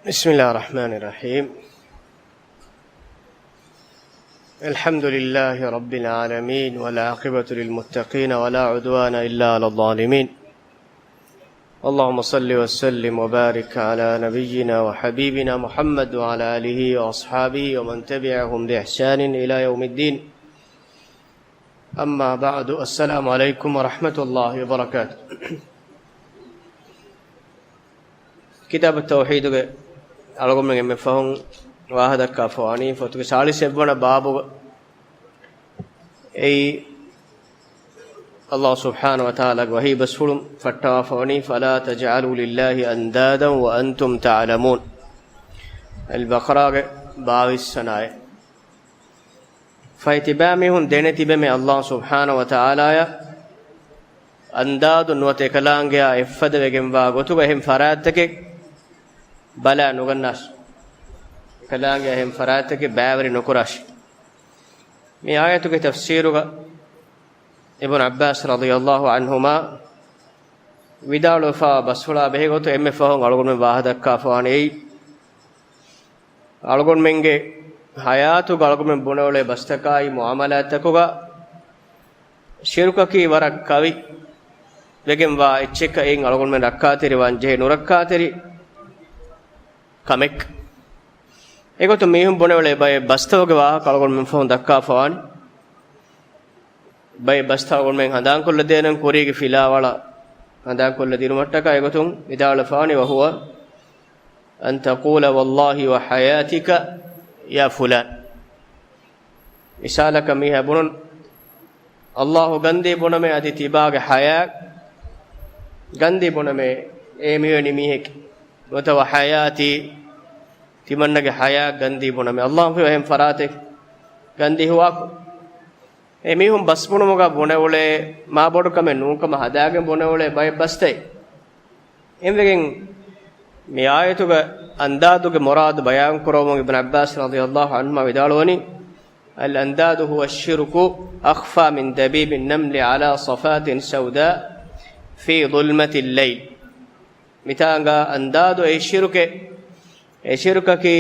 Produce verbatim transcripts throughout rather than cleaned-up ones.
بسم الله الرحمن الرحيم. الحمد لله رب العالمين، والعاقبة للمتقين، ولا عدوان إلا على الظالمين. اللهم صل وسلم وبارك على نبينا وحبيبنا محمد وعلى آله وأصحابه ومن تبعهم بإحسان إلى يوم الدين. أما بعد، السلام عليكم ورحمة الله وبركاته. ކިތާބު ތައުޙީދުގެ އަޅުގަނޑުމެން އެންމެ ފަހުން ވާހަކަ ދައްކާފަވާނީ ފޮތުގެ ސާޅީސް އެއްވަނަ ބާބުގަ. އެއީ، ﷲ ސުބްޙާނަހޫ ވަތަޢާލާގެ ވަޙީ ބަސްފުޅުން ފައްޓަވާފަވަނީ، فلا تجعلوا لله أندادا وأنتم تعلمون. އަލްބަޤަރާގެ ބާވީސް ވަނަ އާޔަތް. ފަހެ ތިބާމީހުން ދެނެތިބެމެ ﷲ ސުބްޙާނަހޫ ވަތަޢާލާއަށް އަންދާދު ނުވަތަ އެކަލާނގެއާ އެއްފަދަ ވެގެންވާ ގޮތުގަ އެހެން ފަރާތްތަކެއް ބަލާ ނުގަންނާށި. އެކަލާނގެއާ އެހެން ފަރާތްތަކެއް ބައިވެރި ނުކުރާށި. މި އާޔަތުގެ ތަފްސީރުގަ އިބްނު ޢައްބާސް ރަޟިޔަﷲ ޢަންހުމާ ވިދާޅުވެފަ ބަސްފުޅާ ބެހޭ ގޮތުން އެންމެ ފަހުން އަޅުގަނޑުމެން ވާހަކަ ދައްކާފަވާނީ އެއީ، އަޅުގަނޑުމެންގެ ޙަޔާތުގަ އަޅުގަނޑުމެން ބުނެއުޅޭ ބަސްތަކާއި މުޢާމަލާތްތަކުގަ ޝިރުކަކީ ވަރަށް ކަވި ވެގެންވާ އެއްޗެއްކައިން އަޅުގަނޑުމެން ރައްކާތެރިވާން ޖެހޭ ނުރައްކާތެރި ކަމެއް. އެގޮތުން މީހުން ބުނެއުޅޭ ބައެއް ބަސްތަކުގެ ވާހަކަ އަޅުގަނޑުމެން ފަހުން ދައްކާފަވާނެ. ބައެއް ބަސްތައް އަޅުގަނޑުމެން ހަނދާންކޮށްލަދޭނަން ކުރީގެ ފިލާވަޅަށް ހަނދާންކޮށްލަދިނުމަށްޓަކާ. އެގޮތުން ވިދާޅުވެފަވާނީ، وهو أن تقول والله وحياتك يا فلان. މިސާލަކަށް މީހާ ބުނުން، ﷲ ގަންދީ ބުނަމޭ އަދި ތިބާގެ ޙަޔާތް ގަންދީ ބުނަމޭ އޭ މިވެނި މީހެކޭ. ނުވަތަ وحياتي، ތިމަންނަގެ ޙަޔާތް ގަންދީ ބުނަމޭ. ﷲ ފިޔަވަ އެހެން ފަރާތެއް ގަންދީ ހުވާކޮށް. އެ މީހުން ބަސް ބުނުމުގަ ބުނެއުޅޭ މާ ބޮޑު ކަމެއް ނޫންކަމަށް ހަދާގެން ބުނެއުޅޭ ބައެއް ބަސްތައް. އެހެންވެގެން މި އާޔަތުގަ އަންދާދުގެ މުރާދު ބަޔާންކުރައްވަމުން އިބްނު ޢައްބާސް ރަޟިޔަﷲ ޢަންހުމާ ވިދާޅުވަނީ، الأنداد هو الشرك أخفى من دبيب النمل على صفاة سوداء في ظلمة الليل. މިތާނގަ އަންދާދު އެއީ ޝިރުކެއް. އެ ޝިރުކަކީ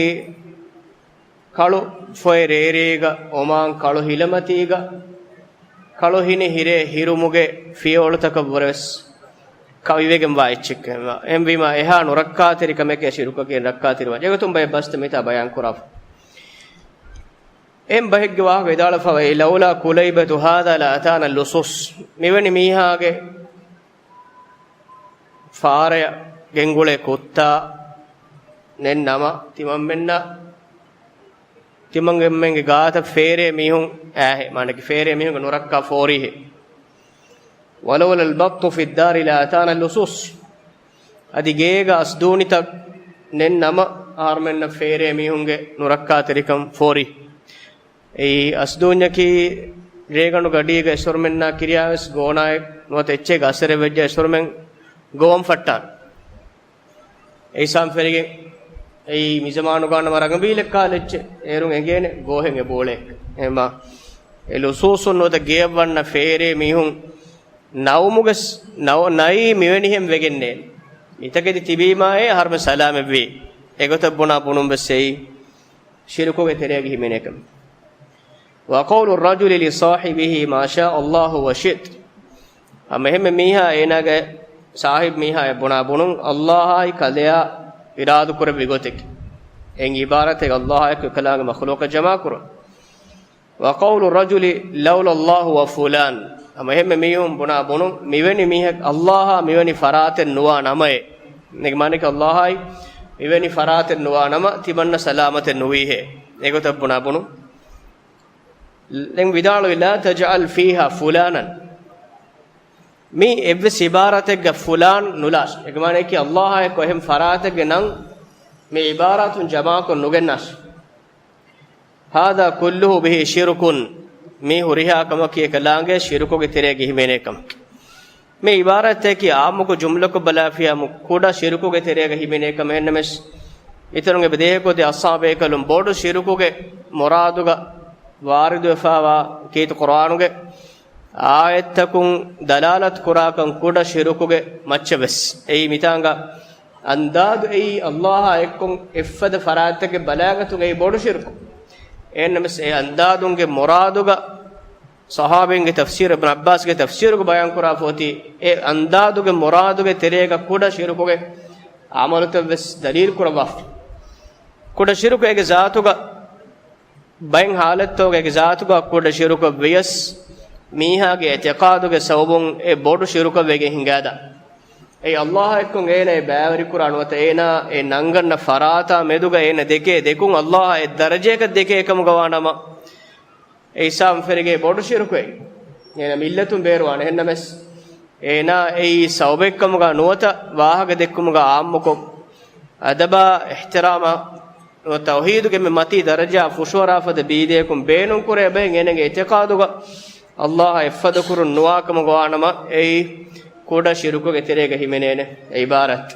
ކަޅު ފޮއެ ރޭރޭގަ، އޮމާން ކަޅު ހިލަމަތީގަ، ކަޅު ހިނި ހިރޭ ހިރުމުގެ ފިޔަވަޅުތަކަށް ވުރެވެސް ކަވިވެގެންވާ އެއްޗެއް. އެހެންވީމާ، އެހާ ނުރައްކާތެރި ކަމެކޭ ޝިރުކަކީ ރައްކާތެރިވާން. އެގޮތުން ބައެއް ބަސްތައް މިތާ ބަޔާންކުރާފަ. އެހެން ބަހެއްގެ ވާހަކަ ވިދާޅުވެފަ، لولا كليبة هذا لأتانا اللصوص. މިވެނި މީހާގެ ފާރަޔަށް ގެންގުޅޭ ކުއްތާ ނެތް ނަމަ، ތިމަންމެންނަށް، ތިމަންމެންގެ ގާތަށް ފޭރޭ މީހުން އާހެ، މާނައަކީ ފޭރޭ މީހުންގެ ނުރައްކާ ފޯރީހެއް. ولولا البط في الدار لأتانا اللصوص. އަދި ގޭގަ އަސްދޫނިތައް ނެތް ނަމަ، އަހަރުމެންނަށް ފޭރޭ މީހުންގެ ނުރައްކާތެރިކަން ފޯރި. އެއީ އަސްދޫންޏަކީ ރޭގަނޑު ގަޑީގަ އެސޮރުމެންނާ ކިރިޔާވެސް ގޯނާއެއް ނުވަތަ އެއްޗެއްގަ އަސަރެއް ވެއްޖެ އެސޮރުމެން ގޮވަން ފައްޓާނެ. އެއްސާމް ފެރިގެން އެއީ މިޒަމާނުގާ ނަމަ ރަނގަބީލެއް ކާލެއްޗެއް އޭރުން އެނގޭނެ ގޯހެއް އެބޯޅައެއް. އެހެންމާ އެ ލުސޫސުން ނުވަތަ ގެޔަށް ވަންނަ ފޭރޭ މީހުން ނައުމުގެ ސް-، ނައު-، ނައީ މިވެނިހެން ވެގެންނޭ. މިތަކެތި ތިބީމާއޭ އަހަރުމެން ސަލާމަތްވީ. އެގޮތަށް ބުނާ ބުނުން ވެސް އެއީ ޝިރުކުގެ ތެރޭގަ ހިމެނޭ ކަމެއް. وقول الرجل لصاحبه ما شاء الله وشئت. ހަމަ އެހެންމެ މީހާ އޭނާގެ ސާހިބް މީހާ އެ ބުނާ ބުނުން، ﷲ އާއި ކަލެޔާ އިރާދަކުރެއްވި ގޮތެއް. އެއިން އިބާރާތެއް ﷲ އާއެކު އެކަލާނގެ މަޚްލޫޤަށް ޖަމާކުރުން. وقول الرجل لولا الله وفلان. ހަމަ އެހެންމެ މީހުން ބުނާ ބުނުން، މިވެނި މީހެއް ﷲ އާ މިވެނި ފަރާތެއް ނުވާ ނަމައޭ. އޭގެ މާނައަކީ ﷲ އާއި މިވެނި ފަރާތެއް ނުވާ ނަމަ، ތިމަންނަ ސަލާމަތެއް ނުވީހޭ. އެގޮތަށް ބުނާ ބުނުން. ދެން ވިދާޅުވި، لا تجعل فيها فلانا. މި އެއްވެސް އިބާރާތެއްގަ ފުލާން ނުލާށި. އޭގެ މާނައަކީ ﷲ އާއެކު އެހެން ފަރާތެއްގެ ނަން މި އިބާރާތުން ޖަމާކޮށް ނުގެންނާށި. هذا كله به شرك. މި ހުރިހާ ކަމަކީ އެކަލާނގެ ޝިރުކުގެ ތެރޭގަ ހިމެނޭ ކަމެއް. މި އިބާރާތަކީ އާއްމުކޮށް ޖުމްލަކޮށް ބަލާފިޔާމު ކުޑަ ޝިރުކުގެ ތެރޭގަ ހިމެނޭ ކަމެއް. އެހެންނަމަވެސް، މިތަނުގެ ބެދޭހަކުދި އަޞްޙާބޭކަލުން ބޮޑު ޝިރުކުގެ މުރާދުގަ ވާރިދުވެފާވާ ކީރިތި ޤުރްއާނުގެ އާޔަތްތަކުން ދަލާލަތު ކުރާކަން ކުޑަ ޝިރުކުގެ މައްޗަށް ވެސް. އެއީ މިތާނގަ އަންދާދު އެއީ އައްލާހާ އެއްކޮށް އެއްފަދަ ފަރާތްތަކެއް ބަލާގަތުން އެއީ ބޮޑު ޝިރުކު. އެހެންނަމަސް އެ އަންދާދުންގެ މުރާދުގަ ޞަޙާބީންގެ ތަފްސީރު، އިބްނު ޢައްބާސްގެ ތަފްސީރުގަ ބަޔާންކުރާފަ އޮތީ، އެ އަންދާދުގެ މުރާދުގެ ތެރޭގަ ކުޑަ ޝިރުކުގެ އަމަލުތައް ވެސް ދަލީލު ކުރައްވާފަ. ކުޑަ ޝިރުކު އޭގެ ޒާތުގަ ބައެއް ޙާލަތްތަކުގަ އޭގެ ޒާތުގަ ކުޑަ ޝިރުކަށް ވިޔަސް، މީހާގެ އިޢްތިޤާދުގެ ސަބަބުން އެ ބޮޑު ޝިރުކަށް ވެގެން ހިނގާދާ. އެއީ އައްލާހާ އެއްކޮށް އޭނަ އެ ބައިވެރިކުރާ ނުވަތަ އޭނާ އެ ނަންގަންނަ ފަރާތާ މެދުގަ އޭނަ ދެކޭ ދެކުން އައްލާހާ އެއް ދަރަޖައަކަށް ދެކޭ ކަމުގަ ވާނަމަ، އެ ހިސާބުން ފެށިގެން ބޮޑު ޝިރުކެއް. އޭނަ މިއްލަތުން ބޭރުވާނެ. އެހެންނަމަސް، އޭނާ އެއީ ސަބަބެއްކަމުގަ ނުވަތަ ވާހަކަ ދެއްކުމުގަ ޢާއްމުކޮށް، އަދަބާ އިޙްތިރާމާ ނުވަތަ ތައުޙީދުގެ މި މަތީ ދަރަޖައާ ފުށުއަރާ ފަދަ ބީދަޔަކުން ބޭނުންކުރޭ ބައެއް އޭނަގެ އިޢްތިޤާދުގަ އައްލާހާ އެއްފަދަ ކުރުން ނުވާ ކަމުގަ ވާނަމަ، އެއީ ކުޑަ ޝިރުކުގެ ތެރޭގަ ހިމެނޭނެ އެ ޢިބާރާތް.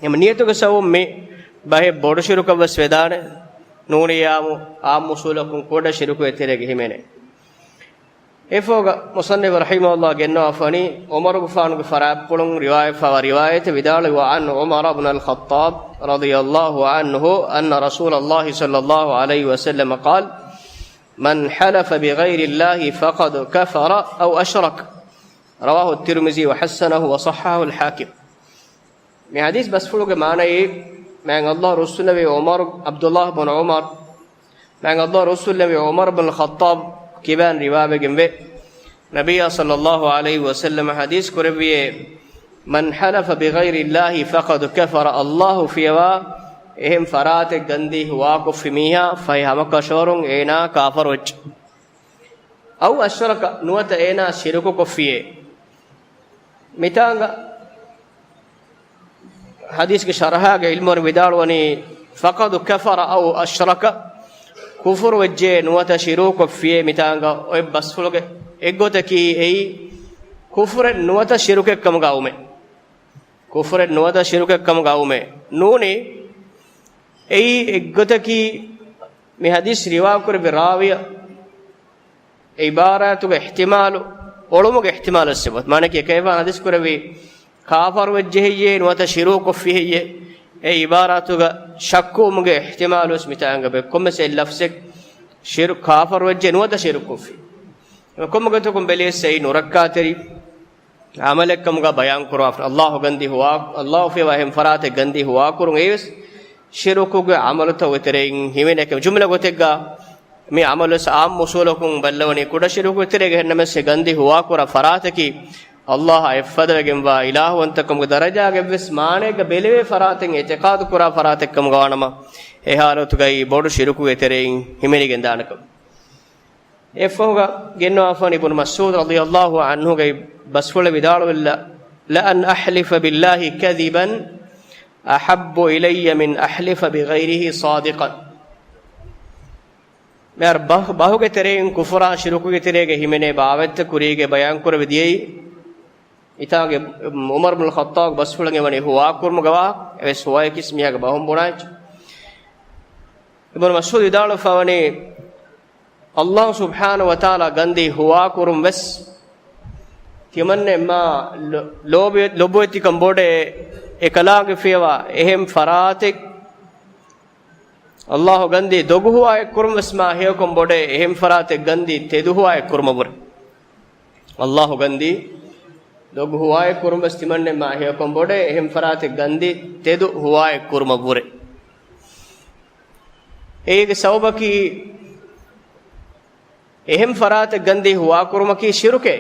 އެމަ ނިޔަތުގެ ސަބަބުން މި ބަހެއް ބޮޑު ޝިރުކަށް ވެސް ވެދާނެ. ނޫނީ އާއްމު، އާއްމު އުޞޫލަކުން ކުޑަ ޝިރުކުގެ ތެރޭގަ ހިމެނޭ. އެފޯގަ މުޞައްނިފު ރަޙިމަހުﷲ ގެންނަވާފަނީ، ޢުމަރުގެފާނުގެ ފަރާތްޕުޅުން ރިވާޔަތްފަވާ ރިވާޔަތެއް ވިދާޅުވި، وعن عمر بن الخطاب رضي الله عنه أن رسول الله صلى الله عليه وسلم قال: من حلف بغير الله فقد كفر أو أشرك. رواه الترمذي وحسنه وصححه الحاكم. މި ޙަދީޘް ބަސްފުޅުގެ މާނައީ، މާތް ﷲ ރުއްސުންނެވި ޢުމަރު، ޢަބްދުﷲ ބުން ޢުމަރު، މާތް ﷲ ރުއްސުންނެވި ޢުމަރު ބުން ޚައްޠާބް ކިބައިން ރިވާވެގެންވޭ. ނަބިއްޔާ ޞައްލައްލާހު ޢަލައިހި ވަސައްލަމަ ޙަދީޘް ކުރެއްވިއޭ، من حلف بغير الله فقد كفر، ﷲ ފިޔަވާ އެހެން ފަރާތެއް ގަންދީ ހުވާކޮށްފި މީހާ ފަހެ ހަމަކަށަވަރުން އޭނާ ކާފަރުވެއްޖެ. أو أشرك، ނުވަތަ އޭނާ ޝިރުކުކޮށްފިއޭ. މިތާނގަ ޙަދީޘްގެ ޝަރަޙާގެ ޢިލްމުވެރިން ވިދާޅުވަނީ، فقد كفر أو أشرك، ކުފުރުވެއްޖެ ނުވަތަ ޝިރުކުކޮށްފިއޭ. މިތާނގަ އޮތް ބަސްފުޅުގެ އެއްގޮތަކީ އެއީ ކުފުރެއް ނުވަތަ ޝިރުކެއްކަމުގަ އައުމޭ. ކުފުރެއް ނުވަތަ ޝިރުކެއްކަމުގަ އައުމޭ. ނޫނީ، އެއީ އެއްގޮތަކީ މި ޙަދީޘް ރިވާކުރެއްވި ރާވިޔަށް އެ ޢިބާރާތުގެ އިޙްތިމާލު، އޮޅުމުގެ އިޙްތިމާލު އެއްސެއް ވާ. މާނައަކީ އެކަލާނގެފާނު ޙަދީޘް ކުރެއްވީ، ކާފަރުވެއްޖެހެއްޔޭ ނުވަތަ ޝިރުކުކޮށްފިހެއްޔޭ؟ އެ ޢިބާރާތުގަ ޝައްކުވުމުގެ އިޙްތިމާލު ވެސް މިތާނގަ ބޭ. ކޮންމެސް އެއް ލަފްޒެއް ޝިރު، ކާފަރުވެއްޖެ ނުވަތަ ޝިރުކުކޮށްފި. ކޮންމެ ގޮތަކުން ބެލިޔަސް އެއީ ނުރައްކާތެރި ޢަމަލެއްކަމުގަ ބަޔާންކުރާފަ، ﷲ ގަންދީ ހުވާ، ﷲ ފިޔަވާ އެހެން ފަރާތެއް ގަންދީ ހުވާކުރުން އެއީވެސް ޝިރުކުގެ ޢަމަލުތައް ތެރެއިން ހިމެނޭ. ޖުމްލަ ގޮތެއްގަ މި ޢަމަލުވެސް ޢާއްމު އުޞޫލަކުން ބައްލަވަނީ ކުޑަ ޝިރުކު ތެރޭގަ. އެހެންނަމަސް އެ ގަންދީ ހުވާކުރާ ފަރާތަކީ ﷲ އާ އެއްފަދަވެގެންވާ އިލާހުވަންތަކަމުގެ ދަރަޖާގެ އެއްވެސް މާނައެއްގަ ބެލެވޭ ފަރާތެއް އިޢްތިޤާދު ކުރާ ފަރާތެއްކަމުގަ ވާނަމަ، އެ ޙާލަތުގައި ބޮޑު ޝިރުކުގެ ތެރެއިން ހިމެނިގެން ދާނެކަމަށް. އެއަށްފަހުގަ ގެންނަވާފަނީ އިބްނު މަސްޢޫދު ރަޟިޔަﷲ ޢަންހުގެ ބަސްފުޅެއް ވިދާޅުވިއްލަ، لأن أحلف بالله كذبا أحب إلي من أحلف بغيره صادقا. މިހާރު ބަހު، ބަހުގެ ތެރެއިން ކުފުރާ ޝިރުކުގެ ތެރޭގަ ހިމެނޭ ބާވަތްތައް ކުރީގެ ބަޔާންކުރެވި ދިޔައީ، އިތާގެ ޢުމަރު ބުން ޚައްޠާބް ބަސްފުޅަށް އެވަނީ ހުވާކުރުމުގެ ވާހަކަ، އެވެސް ހުވަޔަކީ މީހާގެ ބަހުން ބުނާއެއްޗެއް. އިބްނު މަސްޢޫދު ވިދާޅުވެފަވަނީ، ﷲ ސުބްޙާނަހޫ ވަތަޢާލާ ގަންދީ ހުވާކުރުން ވެސް ތިމަންނެ މާ ލޯ، ލޯބި، ލޮބުވެތިކަން ބޮޑޭ. އެކަލާނގެ ފިޔަވާ އެހެން ފަރާތެއް، ﷲ ގަންދީ ދޮގު ހުވާއެއްކުރުން ވެސް މާ ހެޔޮކަން ބޮޑޭ، އެހެން ފަރާތެއް ގަންދީ ތެދު ހުވާއެއްކުރުމަށްވުރެ. ﷲ ގަންދީ ދޮގު ހުވާއެއްކުރުން ވެސް ތިމަންނެ މާ ހެޔޮކަން ބޮޑޭ، އެހެން ފަރާތެއް ގަންދީ ތެދު ހުވާއެއްކުރުމަށްވުރެ. އޭގެ ސަބަބަކީ، އެހެން ފަރާތެއް ގަންދީ ހުވާކުރުމަކީ ޝިރުކޭ.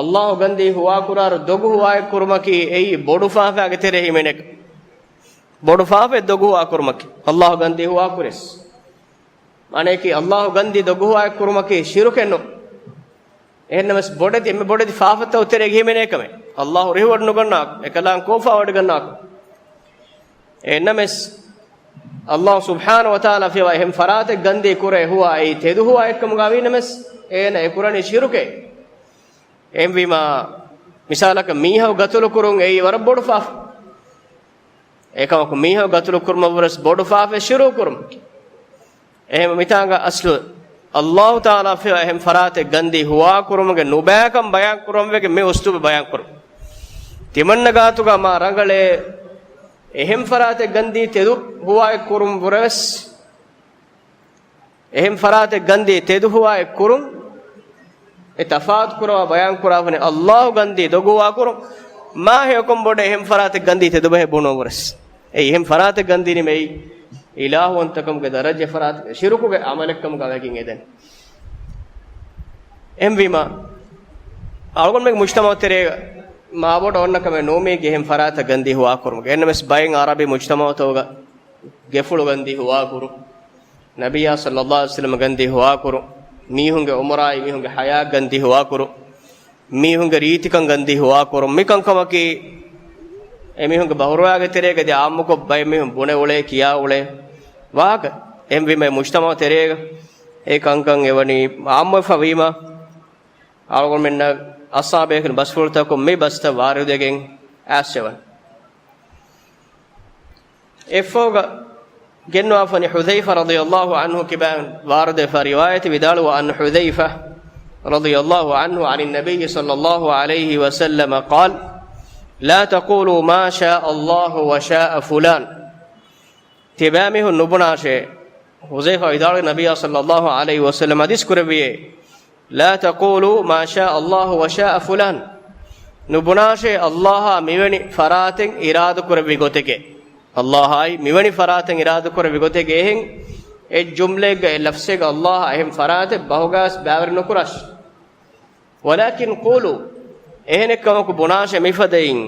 ﷲ ގަންދީ ހުވާކުރާއިރު ދޮގު ހުވާއެއްކުރުމަކީ އެއީ ބޮޑު ފާފައިގެ ތެރޭ ހިމެނޭ. ބޮޑު ފާފައެއް ދޮގު ހުވާކުރުމަކީ، ﷲ ގަންދީ ހުވާކުރިޔަސް. މާނައަކީ، ﷲ ގަންދީ ދޮގު ހުވާއެއްކުރުމަކީ ޝިރުކެއް ނޫން. އެހެންނަމަސް ބޮޑެތި، އެންމެ ބޮޑެތި ފާފަތައް ތެރޭގަ ހިމެނޭ ކަމެއް. ﷲ ރިހުވަޑު ނުގަންނާކަށް، އެކަލާނގެ ކޯފާވަޑު ގަންނާކަށް. އެހެންނަމަސް، ﷲ ސުބްޙާނަހޫ ވަތަޢާލާ ފިޔަވާ އެހެން ފަރާތެއް ގަންދީ ކުރޭ ހުވާ އެއީ ތެދު ހުވާއެއްކަމުގަ ވީނަމަސް، އޭނަ އެ ކުރަނީ ޝިރުކެއް. އެހެންވީމާ، މިސާލަކަށް މީހަކު ގަތުލު ކުރުން އެއީ ވަރަށް ބޮޑު ފާފަ. އެކަމަކު މީހަކު ގަތުލު ކުރުމަށްވުރެސް ބޮޑު ފާފައެއް ޝިރުކު ކުރުމަކީ. އެހެން މިތާނގަ އަސްލު ﷲ ތަޢާލާ ފިޔަވާ އެހެން ފަރާތެއް ގަންދީ ހުވާކުރުމުގެ ނުބައިކަން ބަޔާންކުރުމަށްވެގެން މި އުސްލޫބު ބަޔާންކުރުން. ތިމަންނަ ގާތުގަ މާ ރަނގަޅޭ، އެހެން ފަރާތެއް ގަންދީ ތެދު ހުވާއެއް ކުރުން ވުރެވެސް، އެހެން ފަރާތެއް ގަންދީ ތެދު ހުވާއެއް ކުރުން، އެ ތަފާތު ކުރަވާ ބަޔާން ކުރާފަނި ﷲ ގަންދީ ދޮގު ހުވާ ކުރުން، މާ ހެޔޮކޮން ބޮޑެ އެހެން ފަރާތެއް ގަންދީ ތެދު ބަހެއް ބުނުން ވުރެސް. އެ އެހެން ފަރާތެއް ގަންދީ ނިމެއީ އިލާހުވަންތަކަމުގެ ދަރަޖަ ފަރާތެއް ޝިރުކުގެ ޢަމަލެއްކަމުގަ ވެގެން އެދެން. އެހެންވީމާ، އަޅުގަނޑުމެންގެ މުޖްތަމަޢު ތެރޭގަ މާ ބޮޑަށް އޮންނަ ކަމެއް ނޫމީގެ އެހެން ފަރާތަށް ގަންދީ ހުވާކުރުމުގެ. އެންނަމެސް ބައެއް ޢަރަބި މުޖްތަމަޢުތަކުގަ ގެފުޅު ގަންދީ ހުވާކުރު، ނަބިއްޔާ ޞައްލައްލާހު ޢަލައިހި ވަސައްލަމަ ގަންދީ ހުވާކުރު، މީހުންގެ އުމުރާއި މީހުންގެ ޙަޔާތް ގަންދީ ހުވާކުރު، މީހުންގެ ރީތިކަން ގަންދީ ހުވާކުރު، މި ކަންކަމަކީ އެމީހުންގެ ބަހުރުވާގެ ތެރޭގަ ދި ޢާއްމުކޮށް ބައެއް މީހުން ބުނެ އުޅޭ، ކިޔާ އުޅޭ ވާހަކަ. އެހެންވީމަ މުޖްތަމަޢު ތެރޭގަ އެ ކަންކަން އެވަނީ ޢާއްމުވެފަ ވީމަ، އަޅުގަނޑުމެންނަށް އަޞްޙާބޭކަން ބަސްފުޅުތަކުން މި ބަސްތައް ވާރިދުވެގެން އައިސްއެވަން. އެއަށްފަހުގަ ގެންނުވާފަނި ޙުޛައިފަ ރަޟިޔައްލާހު ޢަންހު ކިބައިން ވާރިދުވެފަ ރިވާޔަތެއް ވިދާޅުވާ، عن حذيفة رضي الله عنه عن النبي صلى الله عليه وسلم قال: لا تقولوا ما شاء الله وشاء فلان. ތިބާމީހުން ނުބުނާށޭ، ޙުޛައިފާ ވިދާޅުވި ނަބިއްޔާ ޞައްލައްލާހު ޢަލައިހި ވަސައްލަމަ ޙަދީޘް ކުރެއްވިއޭ، لا تقولوا ما شاء الله وشاء فلان. ނުބުނާށޭ ﷲ އާ މިވެނި ފަރާތެއް އިރާދަ ކުރެއްވި ގޮތެކޭ. ﷲ އާއި މިވެނި ފަރާތެއް އިރާދަ ކުރެއްވި ގޮތެކޭ. އެހެން އެއް ޖުމްލައެއްގަ އެއް ލަފްޒެއްގަ ﷲ އާ އެހެން ފަރާތެއް ބަހުގައިސް ބައިވެރި ނުކުރާށި. ولكن قولوا، އެހެނެއްކަމަކު ބުނާށޭ މިފަދައިން،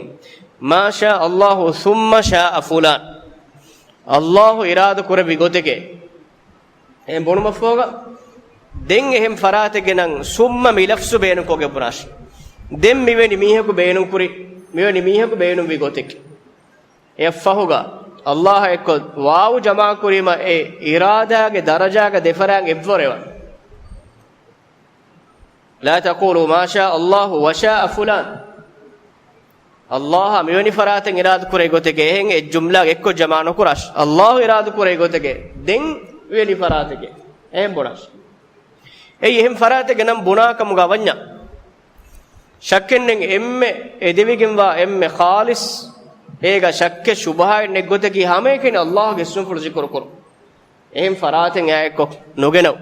ما شاء الله ثم شاء فلان. ﷲ އިރާދަ ކުރެއްވި ގޮތެކޭ. އެހެން ބުނުމަށްފަހުގަ، ދެން އެހެން ފަރާތެއްގެ ނަން ސުއްމަ މި ލަފްޒު ބޭނުންކޮށްގެން ބުނާށި. ދެން މިވެނި މީހަކު ބޭނުންކުރި، މިވެނި މީހަކު ބޭނުންވި ގޮތެކޭ. އެއަށްފަހުގަ، ﷲ އާ އެއްކޮށް ވާވު ޖަމާކުރީމަ އެ އިރާދާގެ ދަރަޖާގަ ދެފަރާތް އެއްވަރު އެވަން. لا تقولوا ما شاء الله وشاء فلان. ﷲ އާ މިވެނި ފަރާތެއް އިރާދަ ކުރޭ ގޮތެކޭ. އެހެން އެއް ޖުމްލާ އެއްކޮށް ޖަމާ ނުކުރާށި. ﷲ އިރާދަ ކުރޭ ގޮތެކޭ. ދެން މިވެނި ފަރާތެކޭ. އެހެން ބުނާށި. އެއީ އެހެން ފަރާތެއްގެ ނަން ބުނާ ކަމުގަ ވަންޏާ، ޝައްކެއްނެތް އެންމެ އެދެވިގެންވާ އެންމެ ޚާލިޞް، އޭގަ ޝައްކެއް ޝުބުހާއެއް ނެތް ގޮތަކީ ހަމައެކަނި ﷲ ގެ އިސްމުފުޅު ޒިކުރު ކުރުން. އެހެން ފަރާތެއް އާއެއްކޮށް ނުގެނައު.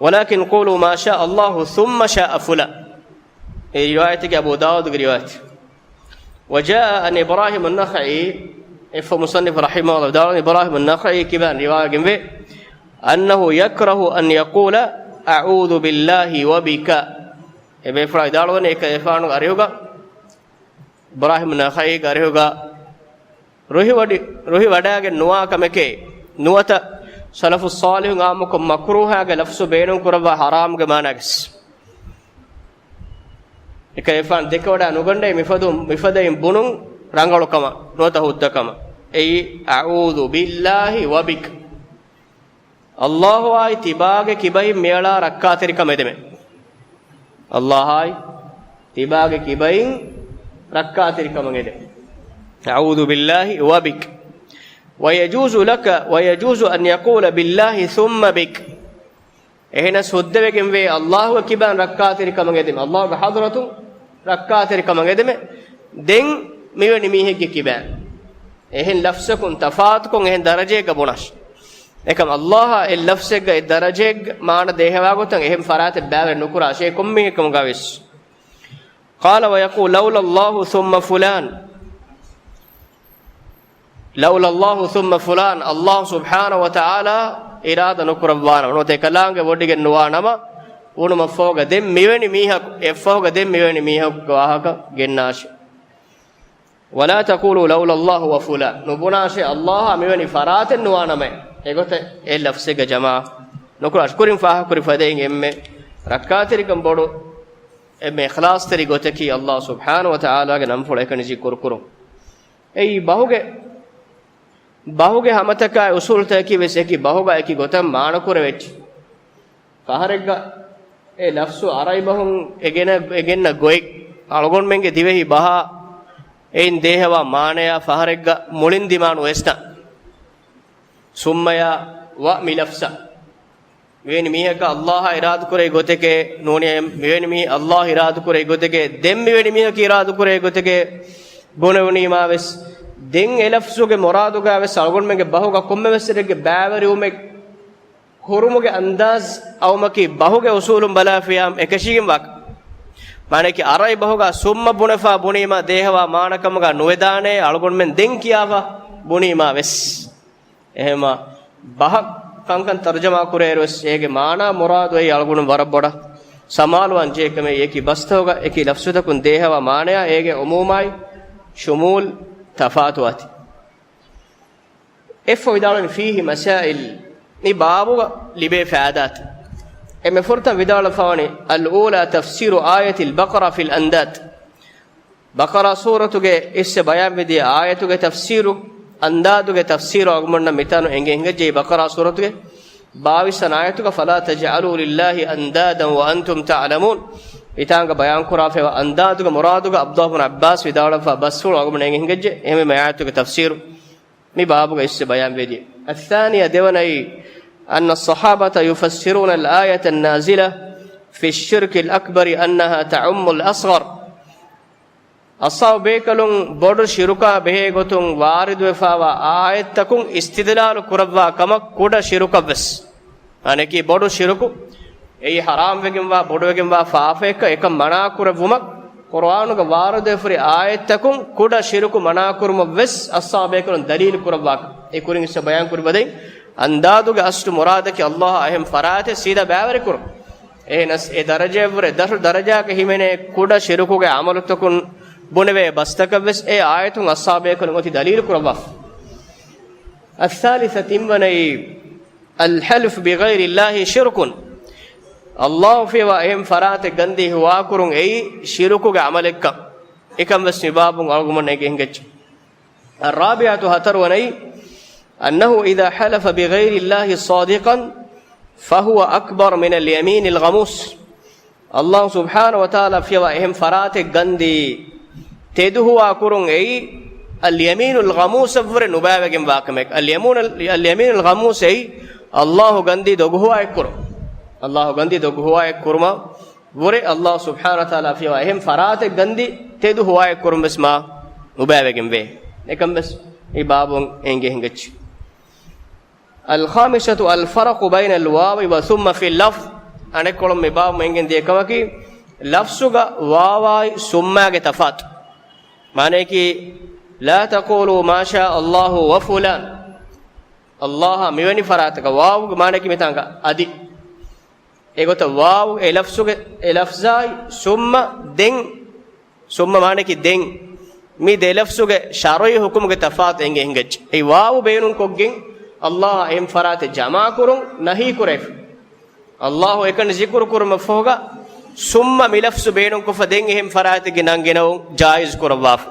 ولكن قولوا ما شاء الله ثم شاء فلان. އެ ރިވާޔަތެއް އަބޫ ދާވޫދުގެ ރިވާޔަތެއް. وجاء عن إبراهيم النخعي، އެއަށްފަހު މުޞައްނިފު ރަޙިމަހުﷲ ވިދާޅުވަނީ، އިބްރާހީމު ނަޚަޢީ ކިބައިން ރިވާވެގެންވޭ، أنه يكره أن يقول أعوذ بالله وبك. އެބޭފުޅާ ވިދާޅުވަނީ އެކަލޭގެފާނުގެ އަރިހުގަ، އިބްރާހީމު ނަޚަޢީގެ އަރިހުގަ ރުހިވަޑި-، ރުހިވަޑައިގެން ނުވާ ކަމެކޭ. ނުވަތަ ސަލަފުއް ޞާލިޙުން ޢާއްމުކޮށް މަކްރޫހާގެ ލަފްޒު ބޭނުން ކުރައްވާ ޙަރާމްގެ މާނާގަސް. އެކަލޭގެފާނު ދެކެވަޑައި ނުގަންނައި މިފަދު-، މިފަދައިން ބުނުން ރަނގަޅުކަމަށް ނުވަތަ ހުއްދަކަމަށް. އެއީ، أعوذ بالله وبك. ﷲ އާއި ތިބާގެ ކިބައިން މިއަޅާ ރައްކާތެރިކަމަށް އެދެމެ. ﷲ އާއި ތިބާގެ ކިބައިން ރައްކާތެރިކަމަށް އެދެމެ. أعوذ بالله وبك. ويجوز لك، ويجوز أن يقول بالله ثم بك. އެހެނަސް ހުއްދަވެގެންވޭ ﷲ ގެ ކިބައިން ރައްކާތެރިކަމަށް އެދެމެ، ﷲ ގެ ޙަޟްރަތުން ރައްކާތެރިކަމަށް އެދެމެ، ދެން މިވެނި މީހެއްގެ ކިބައިން. އެހެން ލަފްޒަކުން ތަފާތުކޮށް އެހެން ދަރަޖައެއްގަ ބުނާށި. އެކަމް ﷲ އާ އެއް ލަފްޒެއްގަ އެއް ދަރަޖައެއްގަ މާނަ ދޭހަވާ ގޮތަށް އެހެން ފަރާތެއް ބައިވެރި ނުކުރާށޭ ކޮންމީހެއްކަމުގަވެސް. قال ويقول لولا الله ثم فلان. لولا الله ثم فلان، ﷲ ސުބްޙާނަހޫ ވަތަޢާލާ އިރާދަ ނުކުރައްވާނަމަ، ނުވަތަ އެކަލާނގެ ވޮޑިގެން ނުވާނަމަ، ވުނުމަށްފަހުގަ ދެން މިވެނި މީހަކު، އެއަށްފަހުގަ ދެން މިވެނި މީހަކުގެ ވާހަކަ ގެންނާށި. ولا تقولوا لولا الله وفلان، ނުބުނާށޭ ﷲ އާ މިވެނި ފަރާތެއް ނުވާނަމޭ. އެގޮތަށް އެއް ލަފްޒެއްގަ ޖަމާ ނުކުރާށި. ކުރިން ފާހަގަކުރި ފަދައިން އެންމެ ރައްކާތެރިކަން ބޮޑު، އެންމެ އިޚްލާޞްތެރި ގޮތަކީ ﷲ ސުބްޙާނަހޫ ވަތަޢާލާގެ ނަންފުޅު އެކަނި ޒިކުރު ކުރުން. އެއީ ބަހުގެ، ބަހުގެ ހަމަތަކާއި އުޞޫލުތަކަކީ ވެސް އެކި ބަހުގަ އެކި ގޮތަށް މާނަކުރެވޭތީ. ފަހަރެއްގަ އެ ލަފްޒު އަރަބި ބަހުން އެ ގެނަ-، އެ ގެންނަ ގޮތް، އަޅުގަނޑުމެންގެ ދިވެހި ބަހާ އެއިން ދޭހަވާ މާނަޔާ ފަހަރެއްގަ މުޅިން ދިމާ ނުވެސްނަ. ސުއްމަޔާ ވަ މި ލަފްޒަށް. މިވެނި މީހަކަށް ﷲ އިރާދަކުރެއް ގޮތެކޭ ނޫނީ، މިވެނި މީ ﷲ އިރާދަކުރެއް ގޮތެކޭ، ދެން މިވެނި މީހަކީ އިރާދަކުރެއް ގޮތެކޭ ބުނެވުނީމާ ވެސް، ދެން އެ ލަފްޒުގެ މުރާދުގަ ވެސް އަޅުގަނޑުމެންގެ ބަހުގަ ކޮންމެވެސް ތެރެއްގެ ބައިވެރިވުމެއް ކުރުމުގެ އަންދާޒް އައުމަކީ ބަހުގެ އުސޫލުން ބަލާފިޔާ އެކަށީގެންވާކަށް. މާނައަކީ ޢަރަބި ބަހުގަ ސުއްމަ ބުނެފަ ބުނީމާ ދޭހަވާ މާނަކަމުގަ ނުވެދާނޭ އަޅުގަނޑުމެން ދެން ކިޔާފަ ބުނީމާ ވެސް. އެހެންމާ ބަހަށް ކަންކަން ތަރުޖަމާ ކުރޭއިރުވެސް އޭގެ މާނާ މުރާދު އެއީ އަޅުގަނޑު ވަރަށް ބޮޑަށް ސަމާލުވާން ޖެހޭ ކަމެއް. އެކި ބަސްތަކުގަ އެކި ލަފްޒުތަކުން ދޭހަވާ މާނަޔާ އޭގެ ޢުމޫމާއި ޝުމޫލް ތަފާތުވާތީ. އެއްފަ ވިދާޅުވި فيه مسائل، މި ބާބުގަ ލިބޭ ފައިދާތައް. އެންމެ ފުރަތަމަ ވިދާޅުވެފަވަނީ الأولى تفسير آية البقرة في الأنداد. ބަޤަރާ ސޫރަތުގެ އިސް ބަޔާންވެދިޔަ އާޔަތުގެ ތަފްސީރު، އަންދާދުގެ ތަފްސީރު އަޅުގަނޑުމެންނަށް މިތާނު އެނގެ ހިނގައްޖެ. ބަޤަރާ ސޫރަތުގެ ބާވީސް ވަނަ އާޔަތުގަ فلا تجعلوا لله أندادا وأنتم تعلمون. މިތާނގަ ބަޔާންކުރާފައިވާ އަންދާދުގެ މުރާދުގަ ޢަބްދުﷲ ބުން ޢައްބާސް ވިދާޅުވެފަ ބަސްފުޅު އަޅުގަނޑުމެން އެނގެ ހިނގައްޖެ. އެހެންވީމަ އާޔަތުގެ ތަފްސީރު މި ބާބުގަ އިސް ބަޔާންވެދިޔަ. الثانية، ދެވަނައީ، أن الصحابة يفسرون الآية النازلة في الشرك الأكبر أنها تعم الأصغر. އަޞްޙާބު ބޭކަލުން ބޮޑު ޝިރުކާ ބެހޭ ގޮތުން ވާރިދުވެފައިވާ އާޔަތްތަކުން އިސްތިދްލާލު ކުރައްވާ ކަމަށް ކުޑަ ޝިރުކަށްވެސް. އަނެކީ ބޮޑު ޝިރުކު، އެއީ ޙަރާމްވެގެންވާ، ބޮޑުވެގެންވާ ފާފައެއްކަން އެކަން މަނާކުރެއްވުމަށް ޤުރުއާނުގަ ވާރިދުވެފައިވާ އާޔަތްތަކުން ކުޑަ ޝިރުކު މަނާކުރުމަށްވެސް އަޞްޙާބު ބޭކަލުން ދަލީލު ކުރައްވާކަން. އެ ކުރިން އިސް ބަޔާން ކުރި ބަދައި، އަންދާދުގެ އަސްލު މުރާދަކީ ﷲ އާ އެހެން ފަރާތެއް ސީދާ ބައިވެރިކުރުން. އެހެނަސް އެ ދަރަޖައަށްވުރެ ދަށު ދަރަޖައަކަށް ހިމެނޭ ކުޑަ ޝިރުކުގެ ޢަމަލުތަކުން ބުނެވޭ ބަސްތަކަށްވެސް އެ އާޔަތުން އަޞްޙާބު ބޭކަލުން އޮތީ ދަލީލު ކުރައްވާފަ. الثالثة، ތިންވަނައީ، الحلف بغير الله شرك. ﷲ ފިޔަވާ އެހެން ފަރާތެއް ގަންދީ ހުވާކުރުން އެއީ ޝިރުކުގެ ޢަމަލެއްކަން. އެކަންވެސް މި ބާބުން އަޅުގަނޑުމެންނަށް އެނގި ހިނގައްޖެ. الرابعة، ހަތަރުވަނައީ، أنه إذا حلف بغير الله صادقا فهو أكبر من اليمين الغموس. ﷲ ސުބްޙާނަހޫ ވަތަޢާލާ ފިޔަވާ އެހެން ފަރާތެއް ގަންދީ ތެދު ހުވާ ކުރުން އެއީ اليمين الغموس އަށްވުރެ ނުބައިވެގެން ވާ ކަމެއް. اليمين، اليمين الغموس އެއީ ﷲ ގަންދީ ދޮގު ހުވާއެއް ކުރުން. ﷲ ގަންދީ ދޮގު ހުވާއެއް ކުރުމަށް ވުރެ ﷲ ސުބްޙާނަހޫ ވަތަޢާލާ ފިޔަވާ އެހެން ފަރާތެއް ގަންދީ ތެދު ހުވާއެއް ކުރުން ވެސް މާ ނުބައިވެގެން ވޭ. އެކަން ވެސް މި ބާބުން އެނގި ހިނގައްޖެ. الخامسة، الفرق بين الواو وثم في اللفظ. އަނެއްކޮޅުން މި ބާބު އެނގެން ދިޔަ ކަމަކީ، ލަފްޒުގަ ވާވާއި ސުއްމާގެ ތަފާތު. މާނަޔަކީ، لا تقولوا ما شاء الله وفلان. ﷲ އާ މިވެނި ފަރާތަކަށް ވާވުގެ މާނަޔަކީ މިތާނގަ އަދި. އެގޮތަށް ވާވު އެ ލަފްޒުގެ، އެ ލަފްޒާއި ސުއްމަ ދެން ސުއްމަ މާނައަކީ ދެން. މި ދެ ލަފްޒުގެ ޝަރުޢީ ޙުކުމުގެ ތަފާތު އެނގޭ ހިނގައްޖެ. އެ ވާވު ބޭނުންކޮށްގެން ﷲ އާ އެހެން ފަރާތެއް ޖަމާކުރުން ނަހީ ކުރެވި. ﷲ އެކަނި ޒިކުރު ކުރުމަށް ފަހުގަ ސުއްމަ މި ލަފްޒު ބޭނުންކޮށްފަ ދެން އެހެން ފަރާތެއްގެ ނަން ގެނައުން ޖާއިޒް ކުރައްވާފަ.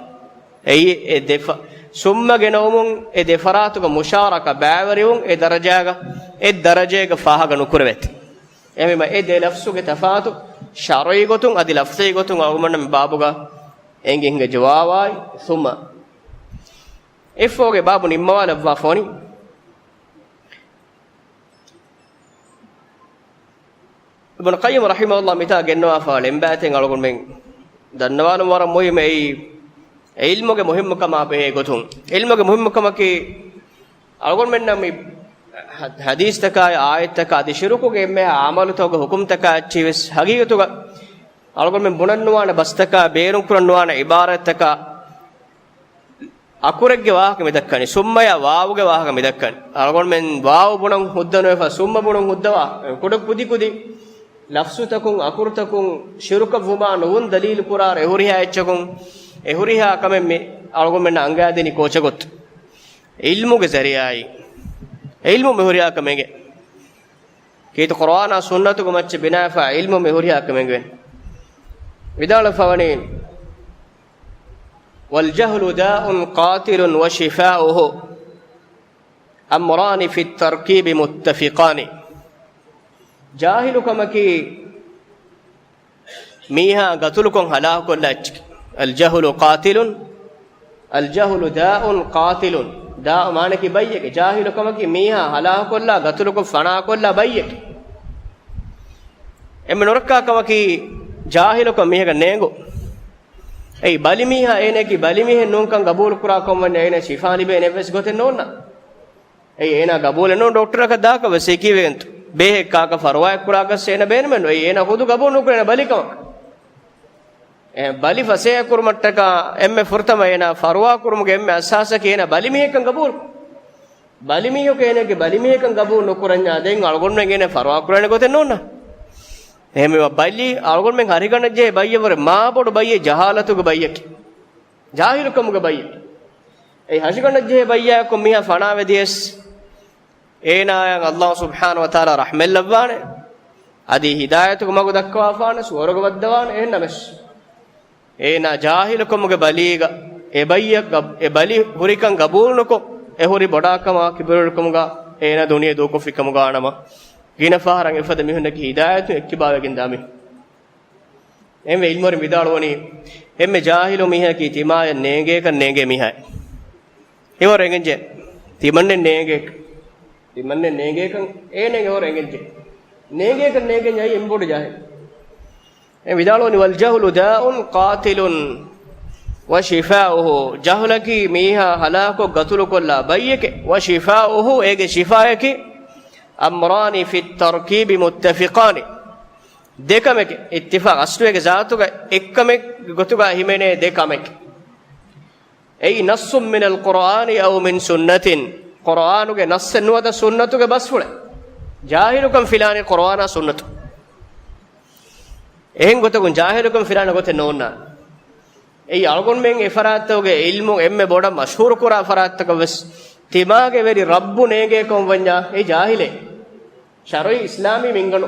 އެއީ އެ ދެ ފަ-، ސުއްމަ ގެނައުމުން އެ ދެ ފަރާތުގަ މުޝާރަކާ ބައިވެރިވުން އެ ދަރަޖާގަ، އެއް ދަރަޖައިގަ ފާހަގަ ނުކުރެވޭތެ. އެހެންވީމަ އެ ދެ ލަފްޒުގެ ތަފާތު ޝަރުޢީ ގޮތުން އަދި ލަފްޒީ ގޮތުން އަޅުގަނޑަށް މި ބާބުގަ އެނގި ހިނގައްޖެ ވާވާއި ސުއްމަ. އެއަށްފަހުގެ ބާބު ނިންމަވާލައްވާފަ ވަނީ. އިބްނު ޤައްޔިމް ރަޙިމަހުﷲ މިތާ ގެންނަވާފަ އެނބާތެއް އަޅުގަނޑުމެން ދަންނަވާލުން ވަރަށް މުހިއްމު. އެއީ ޢިލްމުގެ މުހިއްމުކަމާ ބެހޭ ގޮތުން. ޢިލްމުގެ މުހިއްމުކަމަކީ އަޅުގަނޑުމެންނަށް މި ޙަ-، ޙަދީޘްތަކާއި އާޔަތްތަކާ އަދި ޝިރުކުގެ އެންމެހާ ޢަމަލުތަކުގެ ޙުކުމްތަކާ އެއްޗިހި ވެސް ޙަޤީޤަތުގަ އަޅުގަނޑުމެން ބުނަން ނުވާނެ ބަސްތަކާ، ބޭނުން ކުރަން ނުވާނެ ޢިބާރާތްތަކާ، އަކުރެއްގެ ވާހަކަ މި ދައްކަނީ، ސުއްމަޔާ ވާވުގެ ވާހަކަ މި ދައްކަނީ. އަޅުގަނޑުމެން ވާވު ބުނަން ހުއްދަ ނުވެފަ، ސުއްމަ ބުނަން ހުއްދަވާ، ކުޑަ ކުދި ކުދި ލަފްޒުތަކުން، އަކުރުތަކުން ޝިރުކަށްވުމާ ނުވުން ދަލީލު ކުރާ އެ ހުރިހާ އެއްޗަކުން، އެ ހުރިހާ ކަމެއް މި އަޅުގަނޑުމެންނަށް އަނގައިދެނީ ކޯޗެއް ގޮތުން؟ ޢިލްމުގެ ޒަރީޢާއިން. ޢިލްމު މި ހުރިހާ ކަމެއް އެނގޭ. ކީރިތި ޤުރުއާނާ ސުންނަތުގެ މައްޗަށް ބިނާވެފަ ޢިލްމު މި ހުރިހާ ކަމެއް އެނގޭ. ވިދާޅުވެފަ ވަނީ، والجهل داء قاتل وشفاؤه أمران في التركيب متفقان. ޖާހިލުކަމަކީ މީހާ ގަތުލުކޮށް ހަލާކުކޮށްލާ އެއްޗެކޭ. الجهل قاتل، الجهل داء قاتل. ދާއު މާނައަކީ ބައްޔެކޭ. ޖާހިލުކަމަކީ މީހާ ހަލާކުކޮށްލާ، ގަތުލުކޮށް ފަނާކޮށްލާ ބައްޔެކޭ. އެންމެ ނުރައްކާ ކަމަކީ ޖާހިލުކަން މީހަކަށް ނޭނގު. އެއީ ބަލިމީހާ އޭނައަކީ ބަލިމީހެއް ނޫންކަން ގަބޫލުކުރާ ކަމަށް ވަންޏާ އޭނަ ޝިފާ ލިބޭނެ އެއްވެސް ގޮތެއް ނޯންނާ. އެއީ އޭނާ ގަބޫލެއް ނޫން ޑޮކްޓަރަކަށް ދާކަށް ވެސް އެ ކީވެގެންތޯ. ބޭހެއް ކާކަށް ފަރުވާއެއް ކުރާކަށް އޭނަ ބޭނުމެއް ނުވޭ. އޭނާ ޚުދު ގަބޫލު ނުކުރޭ އޭނަ ބަލިކަމަށް. އެ ބަލި ފަސޭހަކުރުމަށްޓަކާ އެންމެ ފުރަތަމަ އޭނާ ފަރުވާކުރުމުގެ އެންމެ އަސާސަކީ އޭނާ ބަލިމީހެއްކަން ގަބޫލު. ބަލިމީހަކު އޭނާގެ ބަލިމީހެއްކަން ގަބޫލު ނުކުރަންޏާ ދެން އަޅުގަނޑުމެން އޭނާ ފަރުވާކުރާނެ ގޮތެއް ނޯންނާ. އެހެންވީމަ ބަލި އަޅުގަނޑުމެން ހަށިގަނޑަށްޖެހޭ ބައްޔަށްވުރެ މާބޮޑު ބައްޔެއް ޖަހާލަތުގެ ބައްޔަކީ. ޖާހިލުކަމުގެ ބައްޔެއް. އެއީ ހަށިގަނޑަށްޖެހޭ ބައްޔާއެކު މީހާ ފަނާވެދިޔަސް، އޭނާއަށް ﷲ ސުބްޙާނަހޫ ވަތަޢާލާ ރަޙްމަތްލައްވާނެ، އަދި ހިދާޔަތުގެ މަގު ދައްކަވާފާނެ، ސުވަރުގެ ވައްދަވާނެ. އެހެންނަމަވެސް، އޭނާ ޖާހިލުކަމުގެ ބަލީގަ، އެ ބައްޔަށް ގަ-، އެ ބަލި ހުރިކަން ގަބޫލުނުކޮށް، އެ ހުރި ބޮޑާކަމާ ކިބުރުވެރިކަމުގަ އޭނާ ދުނިޔެ ދޫކޮށްފިކަމުގަ ވާނަމަ، ގިނަ ފަހަރަށް އެފަދަ މީހުންނަކީ ހިދާޔަތުން އެއްކިބާވެގެންދާ މީހުން. އެންމެ ޢިލްމުވެރިން ވިދާޅުވަނީ، އެންމެ ޖާހިލު މީހަކީ ތިމާޔަށް ނޭނގޭކަން ނޭނގޭ މީހާއެއް. އެވަރު އެނގެންޖެ، ތިމަންނެއް ނޭނގޭކަން، ތިމަންނެއް ނޭނގޭކަން އޭނައަށް އެވަރު އެނގެންޖެ. ނޭނގޭކަން ނޭނގެންޏާ އެންމެ ބޮޑު ޖާހިލު. އެ ވިދާޅުވަނީ، "والجهل داء قاتل وشفاؤه." ޖަހުލަކީ މީހާ ހަލާކު ގަތުލުކޮށްލާ ބައްޔެކޭ. "وشفاؤه" އޭގެ ޝިފާޔަކީ، "أمران في التركيب متفقان." ދެކަމެކޭ. އިއްތިފާޤު، އަސްލު އޭގެ ޒާތުގަ އެއްކަމެއްގެ ގޮތުގަ ހިމެނޭ ދެ ކަމެކޭ. އެއީ نص من القرآن أو من سنة. ޤުރުއާނުގެ ނައްސެއް ނުވަތަ ސުންނަތުގެ ބަސްފުޅެއް. ޖާހިލުކަން ފިލާނީ ޤުރުއާނާ ސުންނަތު. އެހެން ގޮތަކުން ޖާހިލުކަން ފިލާނެ ގޮތެއް ނޯންނާނެ. އެއީ އަޅުގަނޑުމެން އެ ފަރާތްތަކުގެ ޢިލްމު އެންމެ ބޮޑަށް މަޝްހޫރު ކުރާ ފަރާތްތަކަށް ވެސް، ތިމާގެ ވެރި ރައްބު ނޭނގޭކަމަށް ވަންޏާ އެ ޖާހިލޭ. ޝަރުޢީ އިސްލާމީ މިންގަނޑު.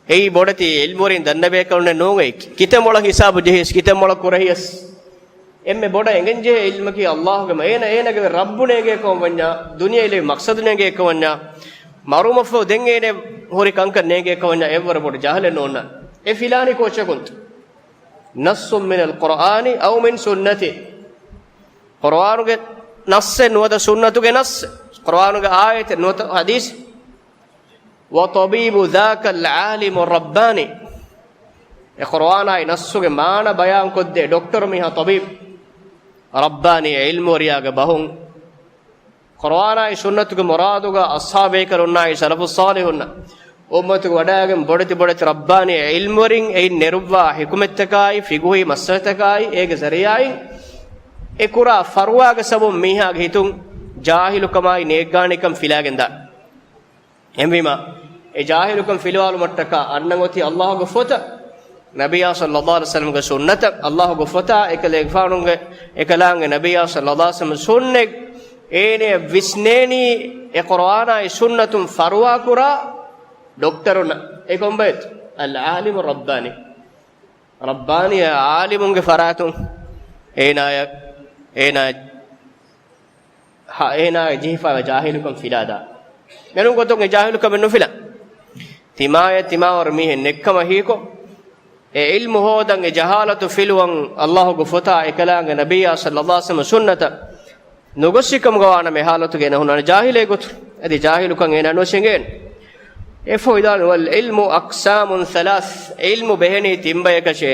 އެއީ ބޮޑެތި ޢިލްމުވެރިން ދަންނަބޭކަލުންނެއް ނޫން. އެއީ ކިތައް މޮޅަށް ހިސާބު ޖެހިޔަސް، ކިތައް މޮޅަށް ކުރެހިޔަސް، އެންމެ ބޮޑަށް އެނގެންޖެހޭ ޢިލްމަކީ ﷲގެ މަ-، އޭނަ، އޭނަގެ ރައްބު ނޭނގޭކަމަށް ވަންޏާ، ދުނިޔެއި ލެވި މަޤްޞަދު ނޭނގޭކަމަށް ވަންޏާ، މަރުވުމަށްފަހު ދެން އޭނަ ހުރި ކަންކަން ނޭނގޭކަމަށް ވަންޏާ، އެއްވަރު ބޮޑު ޖަހަލެއް ނޯންނާނެ. އެ ފިލާނީ ކޯއްޗަކުންތޯ؟ نص من القرآن أو من سنة. ޤުރުއާނުގެ ނައްސެއް ނުވަތަ ސުންނަތުގެ ނައްސެއް، ޤުރުއާނުގެ އާޔަތެއް ނުވަތަ ޙަދީޘެއް. وطبيب ذاك العالم الرباني. އެ ޤުރުއާނާއި ނައްސުގެ މާނަ ބަޔާންކޮށްދޭ ޑޮކްޓަރު މީހާ ޠަބީބު ރައްބާނީ ޢިލްމުވެރިޔާގެ ބަހުން. ޤުރުއާނާއި ސުންނަތުގެ މުރާދުގަ އަޞްޙާބޭކަލުންނާއި ސަލަފުއްޞާލިޙުންނަށް އުއްމަތުގެ ވަޑައިގެން ބޮޑެތި ބޮޑެތި ރައްބާނީ ޢިލްމުވެރިން އެއިން ނެރުއްވާ ޙިކުމަތްތަކާއި ފިޤުހީ މައްސަލަތަކާއި އޭގެ ޒަރީޢާއިން އެ ކުރާ ފަރުވާގެ ސަބަބުން މީހާގެ ހިތުން ޖާހިލުކަމާއި ނޭއްގާނެކަން ފިލާގެންދާ. އެހެންވީމަ، އެ ޖާހިލުކަން ފިލުވާލުމަށްޓަކާ އަންނަން އޮތީ ﷲގެ ފޮތަށް، ނަބިއްޔާ ޞައްލައްލާހު ޢަލައިހި ވަސައްލަމްގެ ސުންނަތަށް، ﷲގެ ފޮތާ އެކަލޭގެފާނުގެ، އެކަލާނގެ ނަބިއްޔާ ޞައްލައްލާހު ޢަލައިހި ވަސައްލަމް ސުންނަތް، އޭނެ ވިސްނޭނީ އެ ޤުރުއާނާއި ސުންނަތުން ފަރުވާކުރާ ޑޮކްޓަރުންނަށް. އެ ކޮންބައެއްތޯ؟ އަލްޢާލިމު ރައްބާނީ. ރައްބާނީ ޢާލިމުންގެ ފަރާތުން އޭނާޔަށް، އޭނާ ހަ، އޭނާ ޖެހިފައިވާ ޖާހިލުކަން ފިލާދާ. މެނުން ގޮތުން އެ ޖާހިލުކަމެއް ނުފިލާ. ތިމާޔަށް ތިމާވަރު މީހެއް ނެއްކަމަށް ހީކޮށް، އެ ޢިލްމު ހޯދަން އެ ޖަހާލަތު ފިލުވަން ﷲގެ ފޮތާ އެކަލާނގެ ނަބިއްޔާ ޞައްލައްލާހު ޢަލައިހި ވަސައްލަމް ސުންނަތަށް ނުގޮސްފިކަމުގަ ވާނަމަ އެ ޙާލަތުގަ އޭނާ ހުންނާނެ ޖާހިލެއް ގޮތުން. އަދި ޖާހިލުކަން އޭނާ ނުވެސް އެނގޭނެ. އެއަށްފަހު ވިދާޅުވި، "والعلم أقسام ثلاث." ޢިލްމު ބެހެނީ ތިން ބަޔަކަށޭ.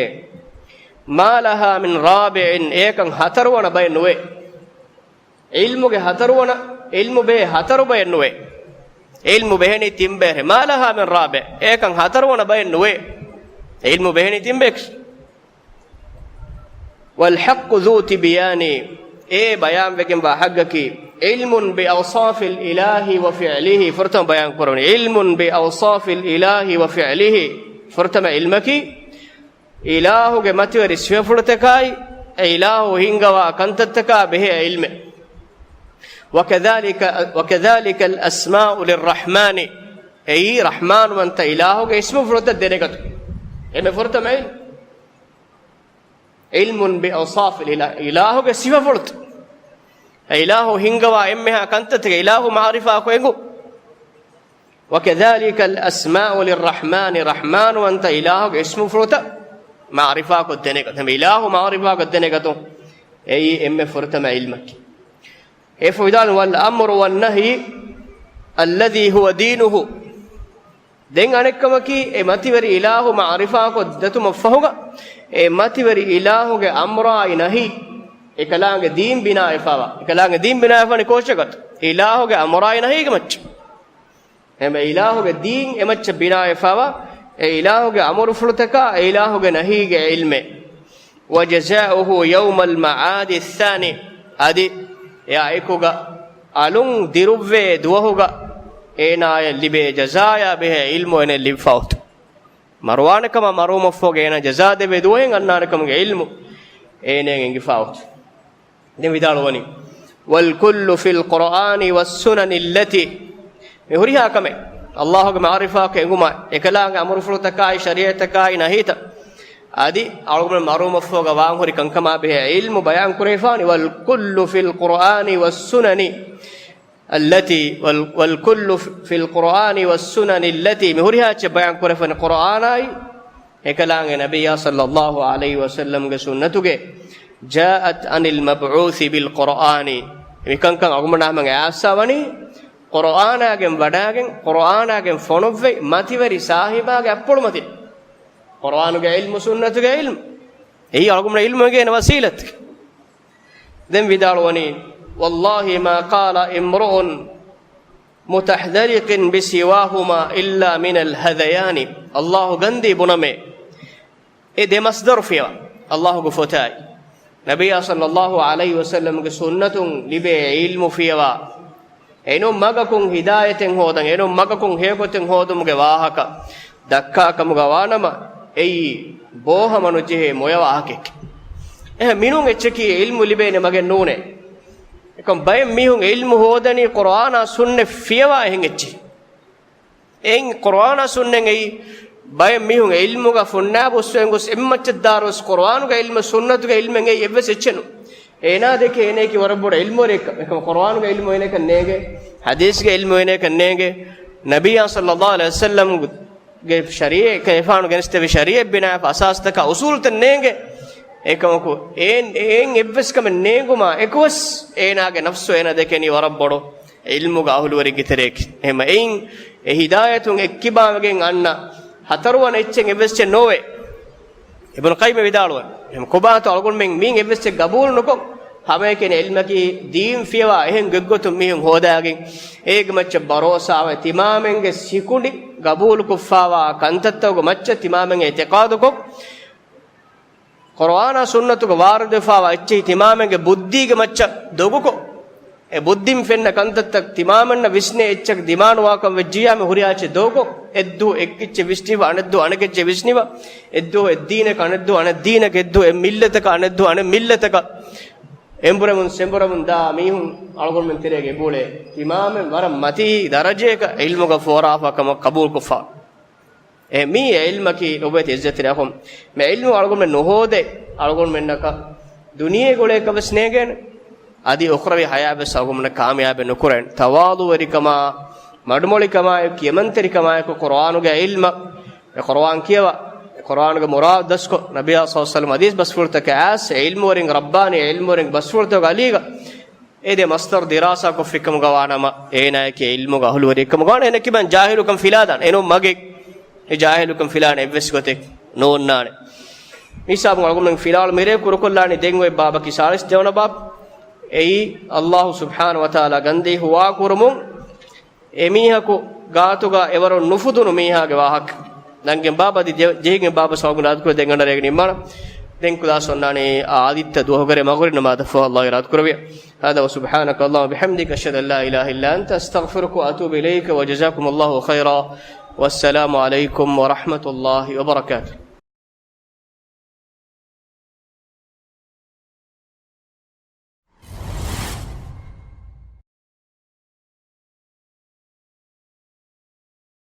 "ما لها من رابع." އޭކަން ހަތަރުވަނަ ބައެއް ނުވޭ. ޢިލްމުގެ ހަތަރުވަނަ، ޢިލްމު ބެހޭ ހަތަރު ބައެއް ނުވޭ. ޢިލްމު ބެހެނީ ތިން ބައެއް. "ما لها من رابع." އޭކަން ހަތަރުވަނަ ބައެއް ނުވޭ. ޢިލްމު ބެހެނީ ތިން ބައެއް. "والحق ذو تبيان." އެ ބަޔާންވެގެންވާ ޙައްޤަކީ، "علم بأوصاف الإله وفعله." ފުރަތަމަ ބަޔާން ކުރަނީ، "علم بأوصاف الإله وفعله." ފުރަތަމަ ޢިލްމަކީ، އިލާހުގެ މަތިވެރި ސިފަފުޅުތަކާއި، އެ އިލާހު ހިންގަވާ ކަންތައްތަކާ ބެހޭ ޢިލްމެއް. "وكذلك، وكذلك الأسماء للرحمن." އެއީ ރަޙްމާންވަންތަ އިލާހުގެ އިސްމުފުޅުތައް ދެނެގަތުން. އެންމެ ފުރަތަމަ ޢިލްމު. "علم بأوصاف الإله." އިލާހުގެ ސިފަފުޅުތައް. އެ އިލާހު ހިންގަވާ އެންމެހާ ކަންތައްތަކެއް އިލާހު މަޢުރިފާކޮށް އެނގުން. "وكذلك الأسماء للرحمن." ރަޙްމާންވަންތަ އިލާހުގެ އިސްމުފުޅުތައް މަޢުރިފާކޮށް ދެނެގަތުން. އެންމެ އިލާހު މަޢުރިފާކޮށް ދެނެގަތުން. އެއީ އެންމެ ފުރަތަމަ ޢިލްމަކީ. އެއަށްފަހު ވިދާޅުވި، "والأمر والنهي الذي هو دينه." ދެން އަނެއްކަމަކީ، އެ މަތިވެރި އިލާހު މަޢުރިފާކޮށް ދެތުމަށްފަހުގަ، އެ މަތިވެރި އިލާހުގެ އަމުރާއި ނަހީ، އެކަލާނގެ ދީން ބިނާވެފާވާ، އެކަލާނގެ ދީން ބިނާވެފާނީ ކޯޗަކަށް؟ އިލާހުގެ އަމުރާއި ނަހީގެ މައްޗަށް. އެހެން އެ އިލާހުގެ ދީން އެ މައްޗަށް ބިނާވެފާވާ، އެ އިލާހުގެ އަމުރުފުޅުތަކާ، އެ އިލާހުގެ ނަހީގެ ޢިލްމެއް. وجزاؤه يوم المعاد الثاني، އަދި އެއާ އެކުގަ އަލުން ދިރުއްވޭ ދުވަހުގަ އޭނާޔަށް ލިބޭ ޖަޒާޔާ ބެހޭ ޢިލްމު އޭނައަށް ލިބިފާ އޮތު. މަރުވާނެ ކަމަށް މަރުވުމަށްފަހުގަ އޭނާ ޖަޒާ ދެވޭ ދުވަހެއް އަންނާނެ ކަމުގެ ޢިލްމު އޭނައަށް އެނގިފާ އޮތު. ދެން ވިދާޅުވަނީ، والكل في القرآن والسنن التي، މި ހުރިހާ ކަމެއް ﷲ ގެ މަޢުރިފާކޮށް އެނގުމާ، އެކަލާނގެ އަމުރުފުޅުތަކާއި ޝަރީޢަތަކާއި ނަހީތައް، އަދި އަޅުގަނޑު މަރުވުމަށްފަހުގަ ވާން ހުރި ކަންކަމާ ބެހޭ ޢިލްމު ބަޔާން ކުރެވިފާނީ، والكل في القرآن والسنن التي، وال-، والكل في القرآن والسنن التي، މި ހުރިހާ އެއްޗެއް ބަޔާން ކުރެވިފާނީ ޤުރުއާނާއި އެކަލާނގެ ނަބިއްޔާ ޞައްލައްލާހު ޢަލައިހި ވަސައްލަމްގެ ސުންނަތުގެ، جاءت عن المبعوث بالقرآن، މިކަންކަން އަޅުގަނޑާމެން އައިސްފާވަނީ ޤުރުއާނާގެން ވަޑާގެން، ޤުރުއާނާގެން ފޮނުއްވި މަތިވެރި ސާހިބާގެ އަތްޕުޅުމަތިން. ޤުރުއާނުގެ ޢިލްމު، ސުންނަތުގެ ޢިލްމު، އެއީ އަޅުގަނޑަށް ޢިލްމު އެނގޭނެ ވަސީލަތެއް. ދެން ވިދާޅުވަނީ، والله ما قال امرؤ متحذلق بسواهما إلا من الهذيان. ﷲ ގަންދީ ބުނަމޭ، އެ ދެ މަޞްދަރު ފިޔަވާ، ﷲ ގެ ފޮތާއި ނަބިއްޔާ ޞައްލައްލާހު ޢަލައިހި ވަސައްލަމްގެ ސުންނަތުން ލިބޭ ޢިލްމު ފިޔަވާ، އެނޫން މަގަކުން ހިދާޔަތެއް ހޯދަން، އެނޫން މަގަކުން ހެޔޮގޮތެއް ހޯދުމުގެ ވާހަކަ ދައްކާ ކަމުގަ ވާނަމަ، އެއީ ބޯހަމަނުޖެހޭ މޮޔަ ވާހަކައެކޭ. އެހެން މިނޫން އެއްޗަކީ ޢިލްމު ލިބޭނެ މަގެއް ނޫނޭ. އެކަމް ބައެއް މީހުން ޢިލްމު ހޯދަނީ ޤުރުއާނާ ސުންނަތް ފިޔަވާ އެހެން އެއްޗެއް. އެއިން ޤުރުއާނާ ސުންނަތް އެއީ ބައެއް މީހުން ޢިލްމުގަ ފުންނާބު އުސްވެން ގޮސް އެއްމައްޗަށް ދާރުވެސް ޤުރުއާނުގެ ޢިލްމު ސުންނަތުގެ ޢިލްމެއް އެއީ އެއްވެސް އެއްޗެއް ނޫން. އޭނާ ދެކޭ އޭނައަކީ ވަރަށް ބޮޑު ޢިލްމުވެރިއެއްކަން. އެކަމަ ޤުރުއާނުގެ ޢިލްމު އޭނައަކަށް ނޭނގޭ، ޙަދީޘްގެ ޢިލްމު އޭނައަކަށް ނޭނގޭ، ނަބިއްޔާ ޞައްލައްލާހު ޢަލައިހި ވަސައްލަމްގެ ޝަރީޢަތް އެފާނު ގެނެސްދެއްވި ޝަރީޢަތް ބިނާވެފަ އަސާސްތަކާ އުޞޫލުތައް ނޭނގޭ. އެކަމަކު އެ-، އެއިން އެއްވެސް ކަމެއް ނޭނގުމާ އެކުވެސް އޭނާގެ ނަފްސު އޭނާ ދެކެނީ ވަރަށް ބޮޑު ޢިލްމުގެ އަހުލުވެރިންގެ ތެރެއަކީ. އެހެންމަ އެއިން އެ ހިދާޔަތުން އެއްކިބާވެގެން އަންނަ ހަތަރުވަނަ އެއްޗެއް އެއްވެސް އެއްޗެއް ނޯވޭ. އިބްނު ޤައްޔިމް ވިދާޅުވަން. އެހެން ކޮބާތޯ އަޅުގަނޑުމެން މިއިން އެއްވެސް އެއްޗެއް ގަބޫލު ނުކޮށް، ހަމައެކަނި ޢިލްމަކީ ދީން ފިޔަވާ އެހެން ގޮތްގޮތުން މީހުން ހޯދާގެން، އޭގެ މައްޗަށް ބަރޯސާވެ، ތިމާމެންގެ ސިކުނޑި ގަބޫލުކޮށްފާވާ ކަންތައްތަކުގެ މައްޗަށް ތިމާމެން އިޢްތިޤާދުކޮށް، ޤުރުއާނާ ސުންނަތުގަ ވާރިދުވެފާވާ އެއްޗެހި ތިމާމެންގެ ބުއްދީގެ މައްޗަށް ދޮގުކޮށް، އެ ބުއްދިން ފެންނަ ކަންތައްތައް ތިމާމެންނަށް ވިސްނޭ އެއްޗަކަށް ދިމާނުވާކަން ވެއްޖިއްޔާ މި ހުރިހާ އެއްޗެއް ދޮގުކޮށް، އެއްދުވަހު އެއް އެއްޗެއް ވިސްނިވާ، އަނެއްދުވަހު އަނެކެއްޗެއް ވިސްނިވާ، އެއްދުވަހު އެއްދީނަކަށް އަނެއްދުވަހު އަނެއްދީނަކަށް، އެއްދުވަހު އެއް މިއްލަތަކަށް އަނެއްދުވަހު އަނެއް މިއްލަތަކަށް، އެނބުރެމުން ސެނބުރެމުން ދާ މީހުން އަޅުގަނޑުމެން ތެރޭގަ އެބައުޅޭ. ތިމާމެން ވަރަށް މަތީ ދަރަޖައަކަށް ޢިލްމުގަ ފޯރާފާ ކަމަށް ޤަބޫލުކޮށްފާ. އެ މީ ޢިލްމަކީ ނުބޭތި އިއްޒަތްތެރި އަޚުން. މި ޢިލްމު އަޅުގަނޑުމެން ނުހޯދޭ، އަޅުގަނޑުމެންނަކަށް ދުނިޔޭގެ އުޅޭކަށް ވެސް ނޭނގޭނެ. އަދި އުޚްރަވީ ޙަޔާތް ވެސް އަޅުގަނޑުމެންނަށް ކާމިޔާބެއް ނުކުރޭނެ. ތަވާޟުވެރިކަމާ، މަޑުމޮޅިކަމާއެކު، ކިޔަމަންތެރިކަމާއެކު، ޤުރުއާނުގެ ޢިލްމަށް، އެ ޤުރުއާން ކިޔަވާ، އެ ޤުރުއާނުގެ މުރާދު ދަސްކޮށް، ނަބިއްޔާ ޞައްލައްލާހު ޢަލައިހި ވަސައްލަމް ޙަދީޘް ބަސްފުޅުތަކަށް އައިސް، ޢިލްމުވެރިން ރައްބާނީ، ޢިލްމުވެރިން ބަސްފުޅުތަކުގެ އަލީގަ އެ ދެ މަޞްދަރު ދިރާސާކޮށްފިކަމުގަ ވާނަމަ، އޭނާއެކޭ ޢިލްމުގެ އަހުލުވެރިއެއްކަމުގަ ވާނެ. އޭނަ ކިބަން ޖާހިލުކަން ފިލާދާނެ. އެނޫން މަގެއް އެ ޖާހިލުކަން ފިލާނެ އެއްވެސް ގޮތެއް ނޯންނާނެ. މިހިސާބުން އަޅުގަނޑުމެން ފިލާވަޅު މިރޭ ކުރުކޮށްލާނީ ދެން އޮތް ބާބަކީ ސާޅީސް ދެވަނަ ބާބު. އެއީ ﷲ ސުބްޙާނަހު ވަތަޢާލާ ގަންދީ ހުވާކުރުމުން އެމީހަކު ގާތުގަ އެވަރުން ނުފުދުނު މީހާގެ ވާހަކަ. ނަންގެން ބާބަ އަދި ދެ-، ޖެހިގެން ބާބަ ސަބަބުން ރާދުކުރެ ދެން ގަނޑަރޭގެ ނިންމާނަ. ދެން ކުލާސް އޮންނާނީ އާދިއްތަ ދުވަހުގަރޭ މަގުރި ނަމާދަށްފަހު ﷲ ރާދުކުރެވިޔަ. هذا وسبحانك اللهم وبحمدك أشهد أن لا إله إلا أنت أستغفرك وأتوب إليك وجزاكم الله خيرا والسلام عليكم ورحمة الله وبركاته.